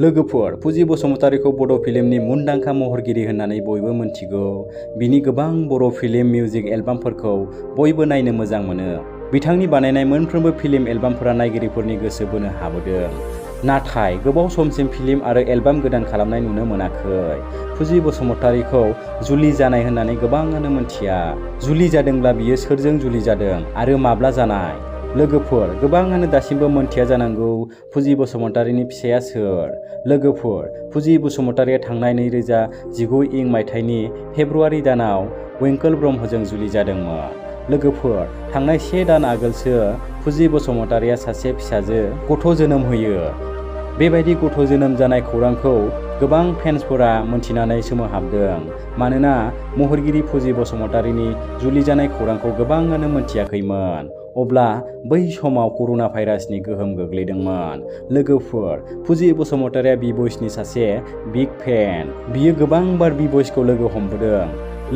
लोगोफोर, फुजि बसुमतारीखौ बड' फिल्मनि मुंदांखा महरगिरि होननानै बयबो मिन्थिगौ। बिनि गोबां बर' फिल्म मिउजिक एलबामफोरखौ बयबो नायनो मोजां मोनो। बिथांनि बानायनाय मोनफ्रोमबो फिल्म एलबामफोरा नायगिरिफोरनि गोसो बोनो हाबोदों। नाथाय गोबाव समसिम फिल्म आरो एलबाम गोदान खालामनाय नुनो मोनाखै। फुजि बसुमतारीखौ जुलि जानाय होननानै गोबाङानो मिन्थिया। जुलि जादोंब्ला बियो सोरजों जुलि जादों आरो माब्ला जानाय? लोगोफोर, गोबाङानो दासिमबो मोन्थिया जानांगौ फुजि बसुमतारीनि फिसाया सोर। लोगोफोर, फुजि बसुमतारीया थांनाय 2019 मायथाइनि फेब्रुआरि दानाव वेंकोल ब्रह्मजों जुलि जादोंमोन। लोगोफोर, थांनाय 1 दान आगोलसो फुजि बसुमतारीया सासे फिसाजो गथ' जोनोम होयो। बेबायदि गथ' जोनोम जानाय खौरांखौ गोबां फेन्सफोरा मोन्थिनानै सोमोहाबदों। मानोना महरगिरि फुजि बसुमतारीनि जुलि जानाय खौरांखौ गोबाङानो मोन्थियाखैमोन। अब्ला बै समाव कर'ना भाइरासनि गोहोम गोग्लैदोंमोन। लोगोफोर, फुजि बसुमतारीया बि-बयसनि सासे बिग फेन। बियो गोबां बार बि-बयसखौ लोगो हमबोदों।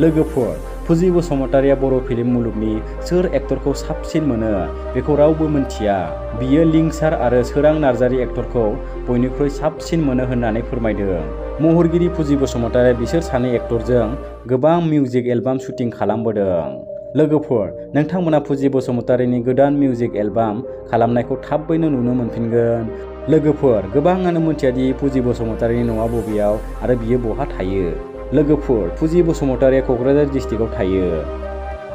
लोगोफोर, फुजि बसुमतारीया बर' फिल्म मुलुगनि सोर एक्टरखौ साबसिन मोनो बेखौ रावबो मिन्थिया। बियो लिंसार आरो सोरां नार्जारी एक्टरखौ बयनिख्रुइ साबसिन मोनो होननानै फोरमायदों। महरगिरि फुजि बसुमतारीया बिसोर सानै एक्टरजों गोबां मिउजिक एलबाम शुटिं खालामबोदों। लोगोफोर, नोंथांमोना फुजि बसुमतारीनि गोदान मिउजिक एलबाम खालामनायखौ थाबैनो नुनो मोनफिनगोन। लोगोफोर, गोबाङानो मिन्थिया दि फुजि बसुमतारीनि न'आ बबेयाव आरो बियो बहा थायो। लोगोफोर, फुजि बसुमतारीया क'क्राझार डिस्ट्रिक्टआव थायो।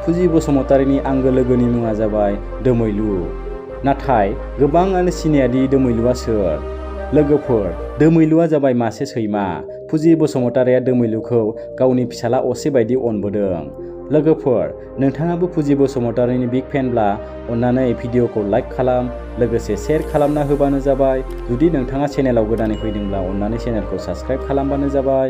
फुजि बसुमतारीनि आंगो लोगोनि मुङा जाबाय दोमैलु। नाथाय गोबाङानो सिनाया दि दोमैलुआ सोर। लोगोफोर, दोमैलुआ जाबाय मासे सैमा। फुजि बसुमतारीया दोमैलुखौ गावनि फिसाला असे बायदि अनबोदों। लोगोफोर, नोंथाङाबो फुजि बसुमतारीनि बिग फेनब्ला अन्नानै भिडिअखौ लाइक खालाम, लोगोसे शेयार खालामना होबानो जाबाय। जुदि नोंथाङा चेनेलाव गोदानै फैदोंब्ला अन्नानै चेनेलखौ साबस्क्राइब खालामबानो जाबाय।